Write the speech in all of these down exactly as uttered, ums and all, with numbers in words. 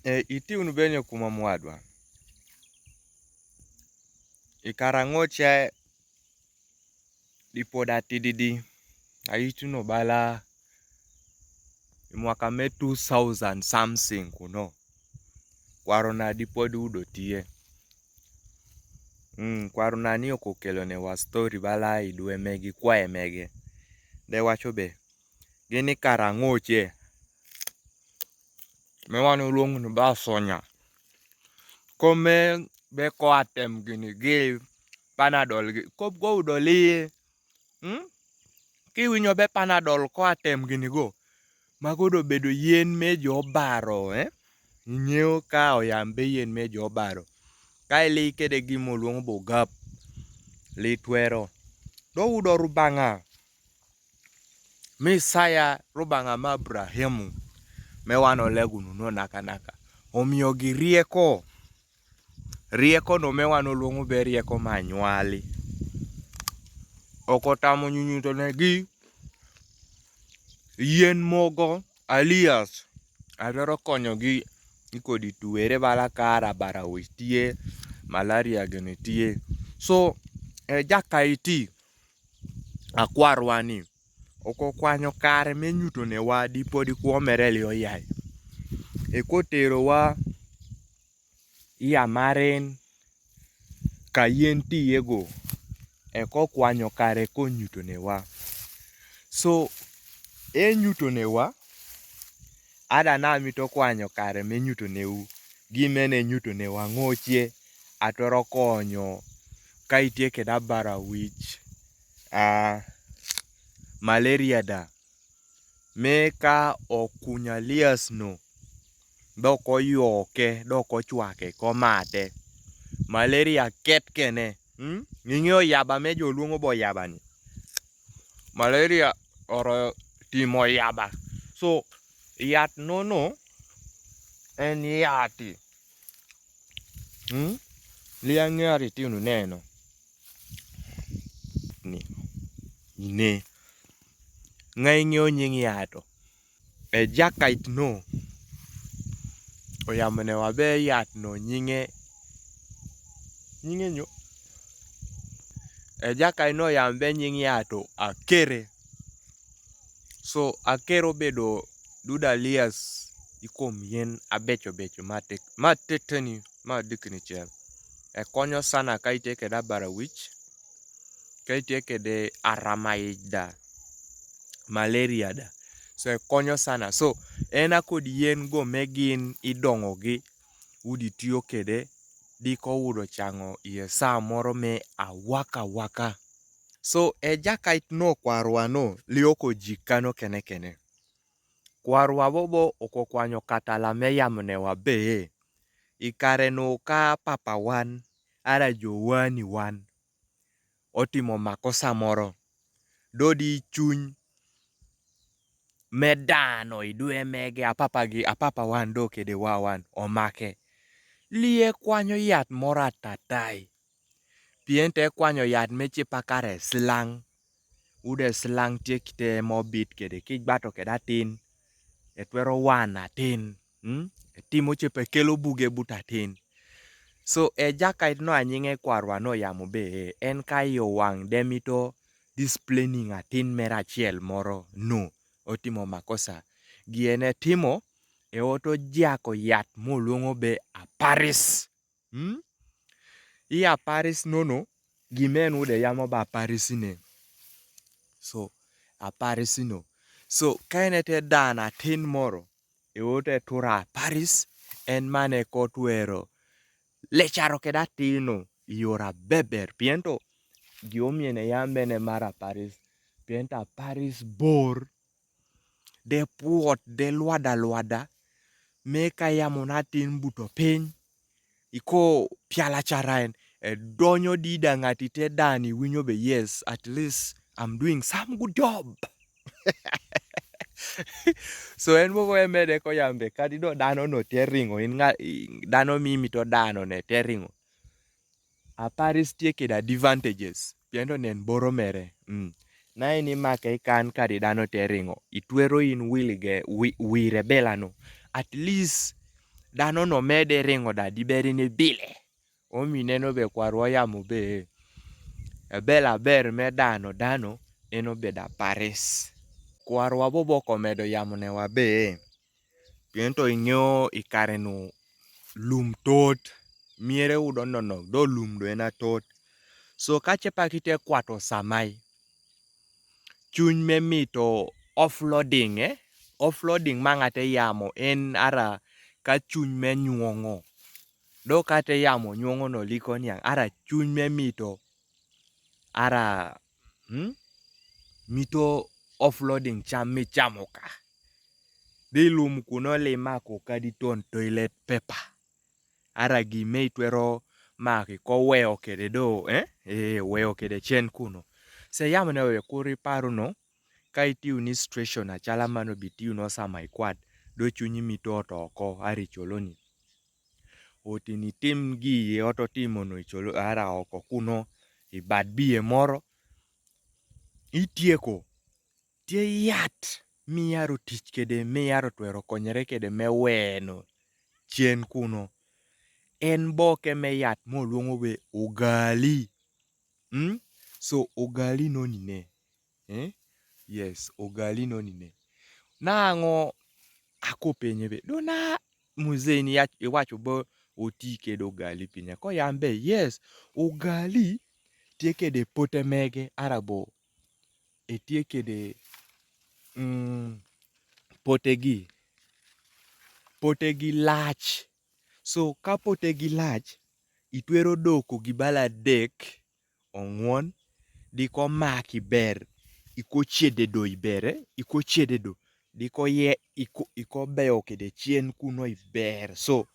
E, iti unu bene kuma mwadwa. I kara ng'oce di pod atididi. Aiti no bala i mwaka me two thousand something kuno. Kwarona di pod udo tiye. Mm, kwarona ni oko kelo ne wa story bala i dwe mege kwaye mege. De wacho be. Gini kara ng'oce. Me wan oluong ni ba sonya. Kome be ko atem gini gi Panadol gi. Kop go udo liye. Hmm? Ki winyo be Panadol ko atem gini go. Mago do bedo yen me jo baro, eh? Ingeyo ka oyam be yen me jo baro. Ka ili kede gimo luong bo gap. Li twero. Do udo rubanga. Misaya rubanga ma Abrahamu. Me wan olego nuno naka naka. Omiyo gi rieko. Rieko no me wan oluongo be rieko ma nywali. Ok otamo nyunyuto ne gi yien mogo alias adwaro konyogi ikodi tuere bala kara bara wich tie, malaria gini tie. So, e, jakaiti akwarwa ni ok okwanyo kare me nyuto ne wa di podi kuomere li oyai. E kotero wa i amaren ka yien ti yego e ko kwanyo kare ko nyuto ne wa. So e nyuto ne wa ada na mito kwanyo kare me nyuto ne u gi mene nyuto ne wa ng'ochie atoro konyo ka itie keda bara wich a malaria da. Me ka okunya lias no dok oywoke dok ochwake komate. Malaria ket kene. Hmm? Ng'ing'e oyaba me joluongo bo oyaba ni. Malaria oro timo oyaba. So yat nono en yati. Hmm? Liang' yati tinu neno. Ni. Ine. Ng'ai ng'eyo nying yato. E jakait no oyamone wabe yat no nyinge nyinge nyo. E jakait no oyambe nying yato akere. So akere obedo duda lias ikom yen abecho becho matek mateteni madikni chel. E konyo sana kaite keda bara wich. Ka itie kede aramaij da, malaria da. So e konyo sana. So en akod yien go me gin idong'o gi udi tiyo kede di ko udo chang'o iye saa moro me awaka waka. So e jakait no kwarwa no lioko ji kano kene kene. Kwarwa bobo oko kwanyo katala me yamone wa be. Ikare no ka papa wan ara jo wani wan otimo makosa moro. Dodi chuny me dano idwe mege apapa gi apapa wan do kede wa wan omake. Liye kwanyo yat moro atatai. Pien te kwanyo yat me chipa kare silang. Ude silang tie kite mo bit kede kij bato kede atin. Etwero wan atin. Hmm? Etimo chepe kelo buge but atin. So e jakait no anyinge kwarwa no yamo be en ka yo wang demito disciplining atin mera chiel moro no otimo makosa. Gi en etimo e oto jako yat moluongo be aparis. Hmm? I aparis nono gi men ude yamo ba aparis ne. So aparis no. So ka en ete dan atin moro e ote tura aparis en mane kotwero lecharo keda tino iora beber piento gi omiene yambene mar aparis piento aparis bor de puot de lwada lwada me ka yamo na tin buto piny iko piala charaen e donyo dida ng'ati te dani winyo be yes at least I'm doing some good job. So en bobo emede ko yambe kadi do dano no te ringo in nga dano mimi to dano ne te ringo. Aparis tie kede advantages piendo nen boro mere. Mm. Na ini make ikan kadi dano te ringo itwero in wilige wi, wire belano at least Dano no mede ringo da di beri ni bile. Omi neno be kwarwa yamo be. Ebel aber me dano dano eno be da paris. Kwarwa bobo komedo yamo ne wa be. Piento ing'eyo i kare no lum tot. Miere udo nono do lum do ena tot. So ka cepa kite kwato samai. Chuny me mito offloading eh. Offloading ma ng'ate yamo en ara ka chuny me nyuong'o. Do kate yamo nyuong'o no liko niang' ara chuny me mito. Ara hmm? Mito offloading cham mi chamo ka. Di lum kuno lima ko ka di ton toilet paper. Ara gi me itwero maki ko weyo kede do eh? Eh, weyo kede chen kuno. Se yamo ne we kuri paru no. Ka itiu ni situation achala mano bi tiu no sama ikwat do chunyi mito to oko ari choloni. Oti ni tim gi ye oto timo no icholo ara oko kuno ibad biye moro. Itieko tie yat miyaro tich kede miyaro twero konyere kede me weno chien kuno. En boke me yat mo luongo be ugali. Hmm? So ugali no nine. Eh? Yes, ugali no nine. Nang'o akopenye be do na muzeni iwacho bo oti kede ugali pinya ko yambe. Yes, ugali tie kede pote mege arabo. Etie kede mm, pote gi pote gi lach. So ka pote gi lach itwero doko gi bala dek ong'won. Di ko maki ber iko chiededo ibere iko chiededo. Di ko ye iko, iko beyo kede chien kuno iber. So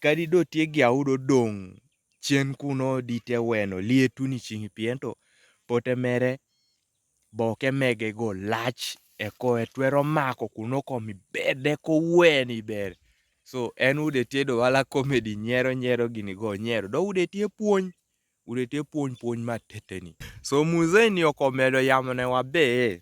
kadi do tie gi audo dong' chien kuno di te weno lietu ni ching' piento pote mere boke mege go lach eko etwero mako kuno komi bede ko weni ber. So en ude tie do wala komedi nyero nyero gini go nyero do ude tie puonj. Ude tie puonj puonj ma teteni. So muzeni oko medo yamo ne wabe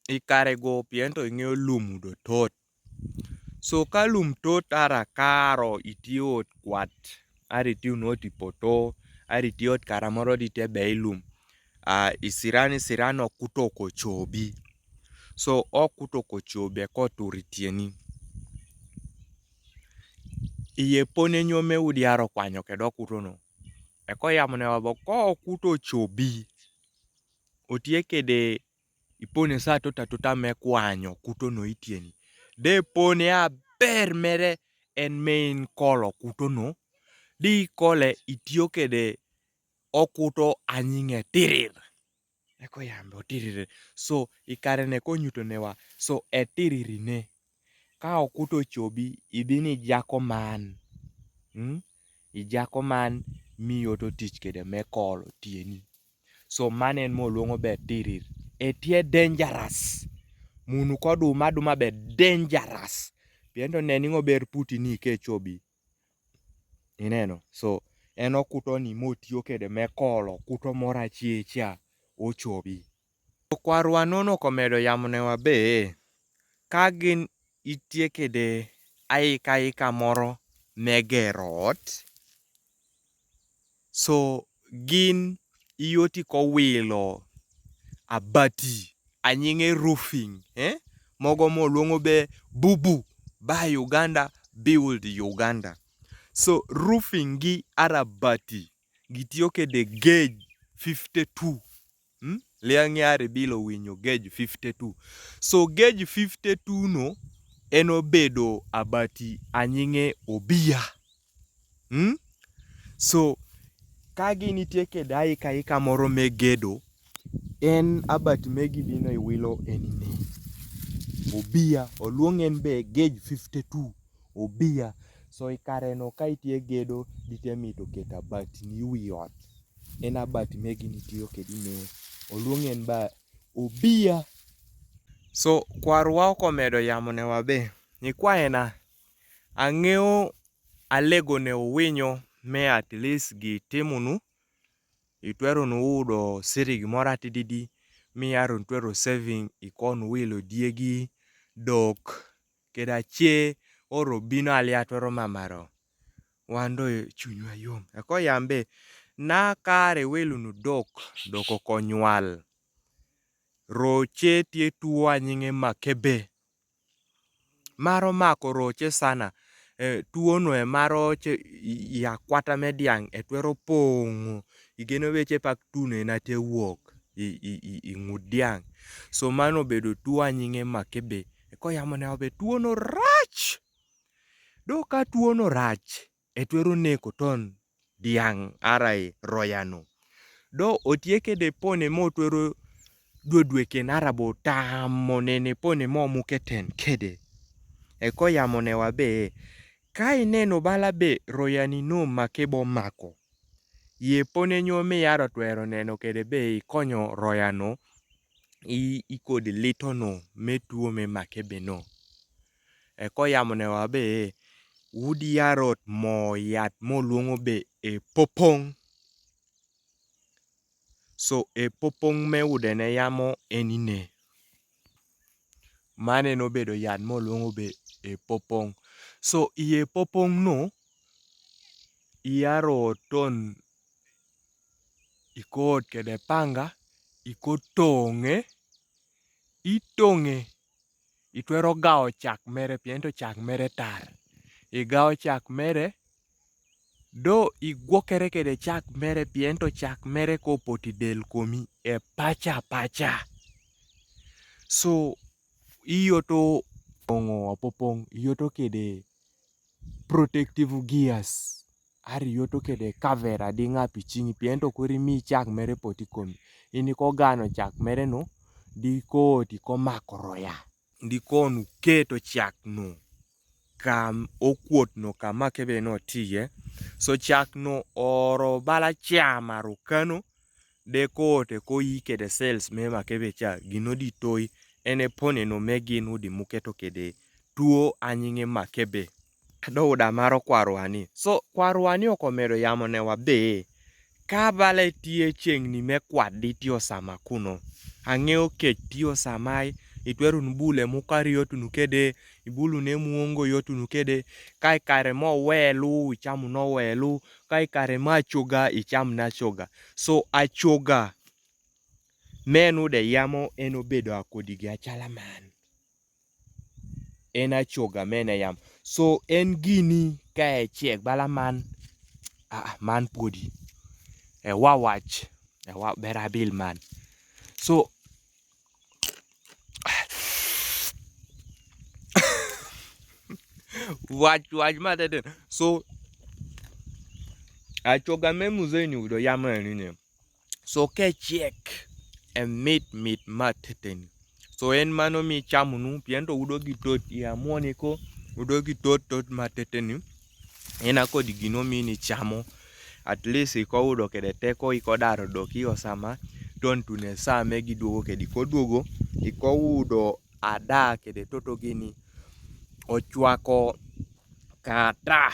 ikare go piento ing'eyo lum udo tot. So ka lum tot ara karo itiyo ot kwat. Ari tiyo not ipoto ari tiyo ot karamoro di te be ilum. Ah, isirani sirani okuto ko chobi. So okuto ko chobi eko turi tieni. Iye pone nyome udi aro kwanyo kedo okuto no. Eko yamo ne wabo ko okuto chobi. Otie kede ipone sa tota tota me kwanyo okuto no itieni. De pone aber mere en me in kolo okuto no. Di kole itiyo kede okuto anying'e tirir. Eko yambe otirir. So ikare ne ko nyuto ne wa so etiriri ne. Ka okuto chobi ibi ni jako man. Hmm? Ijako man miyo to tich kede me kolo tieni. So man en mo luongo be tirir. Etie dangerous. Munu ko duma duma be dangerous. Piento neni ngo ber puti ni ke chobi. Ineno. So en okuto ni mo tiyo kede me kolo kuto moro achiecha ochobi. Kwarwa nono komedo yamo ne wabe ka gin itie kede aika aika moro me gero ot. So gin iyoti ko wilo abati anying'e roofing eh? Mogo mo luongo be bubu ba Uganda build Uganda. So roofing gi ara abati gitiyo kede gauge fifty two. Hmm? Liang' yare bilo winyo gauge fifty two. So gauge fifty two no en obedo abati anying'e obia. Hmm? So ka gin itie kede aika aika moro me gedo en abati megi bino iwilo enine. Obia oluong' en be gauge fifty two. Obia. So ikare no ka itie gedo dite mito keta abati ni wi ot. En abati megi nitiyo kedi ne oluong' en ba obia. So kwarwa okomedo yamo ne wabe ni kwaena ang'eyo alego ne uwinyo me at least gi timunu. Itwero nu udo siri gimoro atididi mi aro ntwero saving ikon wilo diegi dok keda che oro bino alia twero mamaro. Wan do chunywa yom. Eko yambe, na kare welu nu dok, dok oko nywal. Roche tie tuo anying'e makebe. Maro mako roche sana. Eh, tuo no e maro che i, i akwata me diang', e twero pong'o. Igeno be che pak tuno e na tie wuok. I, i, i, i ng'ut diang'. So mano bedo tuo anying'e makebe. Eko yamo ne obe tuo no rach. Do ka tuo no rach, e twero neko ton diang' ara i roya no. Do otie kede pone mo twero dwedwe ken ara bo tamo nene pone mo muketen kede. Eko yamo ne wabe, ka ineno bala be roya ni no make bo mako. Ye pone nyo me yaro twero neno kede be ikonyo roya no, i, i kodi lito no, me tuo me make be no. Eko yamo ne wabe, wudi yarot mo yat mo luongo be e popong. So e popong me wude ne yamo enine. Mane no bedo yat mo luongo be e popong. So iye popong no, iyaro ton ikot kede panga, ikot tong'e, itong'e, itwero gawo chak mere, pien to chak mere tar. Igawo chak mere, do igwokere kede chak mere, pien to chak mere ko poti del komi, e pacha pacha. So, iyoto ongo apopong, iyoto kede protective gears. Ari yoto kede kavera di ng'api ching'i pien to kuri mi chak mere poti komi. Ini ko gano chak mere no, di ko ti ko mako roya. Di ko nu keto chak no kam okuot no kama kebe no tiye. So chak no oro bala chama ro kano, de ko te ko yi kede cells me make be cha, gino di toi, ene pone no me gin wudi muketo kede tuo anying'e make be. Do wuda maro kwarwani. So kwarwani oko medo yamo ne wabe. Ka bale tie cheng'ni me kwadi tio sama kuno. Ang'eyo kech tio sama i, itweru nu bule mukari yotu nu kede, ibulu ne muongo yotu nu kede, kai kare mo welu, ichamu no welu, kai kare ma achoga, icham na achoga. So achoga, menu de yamo eno bedo akodi gi achala man. En achoga mene yamo. So en gini ka e chiek bala man. Ah, ah, man podi. E wa wach. E wa bera bil man. So wach, wach ma teten. So achoga me muzeni udo yamo enine. So ke chiek, e mit mit ma teteni. So en mano mi chamunu, pien to udo gi tot ya muoni ko, udo gi tot tot ma teteni. En akodi gino mi ni chamo. At least iko udo kede teko iko daro doki osama, ton tune sa me gi duogo kede iko duogo, iko udo ada kede toto gini. Ochwako kata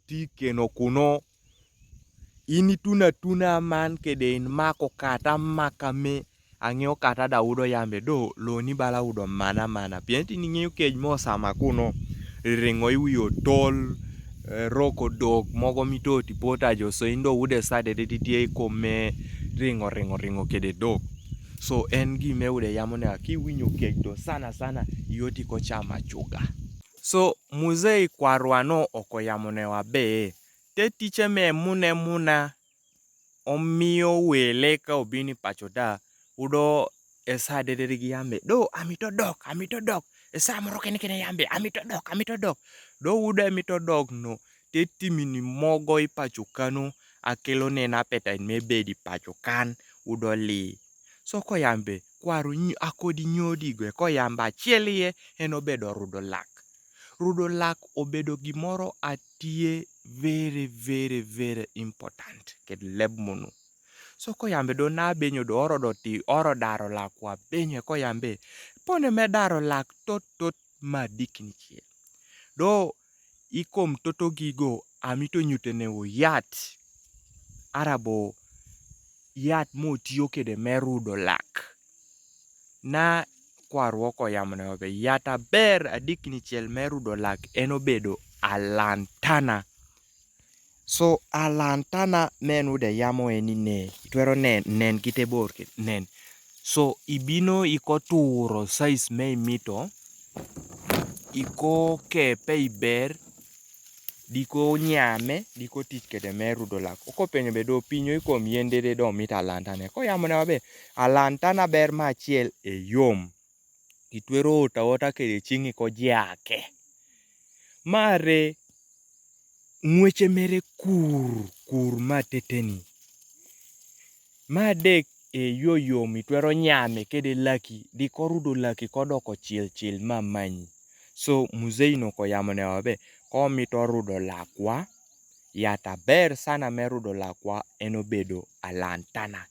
ti keno kuno. Ini tuna tuna man kede in mako kata maka me ang'eyo kata da udo yambe do loni bala udo mana mana. Pien ti ning'eyo kech mo sama kuno. Ringo iwi otol, eh, roko dok, mogo mito ti pota jo. So indo ude sa de de ti tie iko me ringo, ringo, ringo kede dok. So en gi me ude yamo ne aki winyo kech do sana sana, iyoti ko chama chuga. So muzei kwarwa no oko yamo ne wabe. Te tiche me mune muna. Omiyo wele ka obini pacho da. Udo esa dederi gi yambe. Do, amito dok, amito dok. Esa moro kene kene yambe, amito dok, amito dok. Do udo amito dok no. Te timini mogo i pacho kano, akelo nena peta in me bedi pacho kan, udo li. So ko yambe, kwaru nyi-, akodi nyodi gwe, ko yambe achiel iye, en obedo rudo lak. Rudo lak obedo gimoro atie very, very, very important ked leb munu. So ko yambe do na benyo do oro do ti, oro daro lak wa benyo ko yambe. Pone me daro lak tot, tot ma dikni chie. Do ikom toto gigo amito nyutene wo yat. Arabo yat mo tiyo kede me rudo lak. Na kwa rwø ko yamone wa be. Yath aber adik ni chiel me rudo lak en obedo alantana. So alantana me en ude yamo en ni ne. Itwero nen, nen kite bor kite, nen. So ibino iko turo size me imito. Iko kepe iber. Diko nyame, diko tich kede me rudo lak. Oko penyo be do pinyo ikom yende de do mita alantana. Ko yamone wa be, alantana ber ma achiel e yom. Itwero ota ota kede chingi ko jake. Mare ng'weche mere kur, kur ma teteni. Ma adek e yo yom itwero nyame kede laki, diko rudo laki kodoko chiel chiel ma manyi. So muzei no ko yamone wa be, ko mito rudo lakwa, yath aber sana me rudo lakwa en obedo alantana.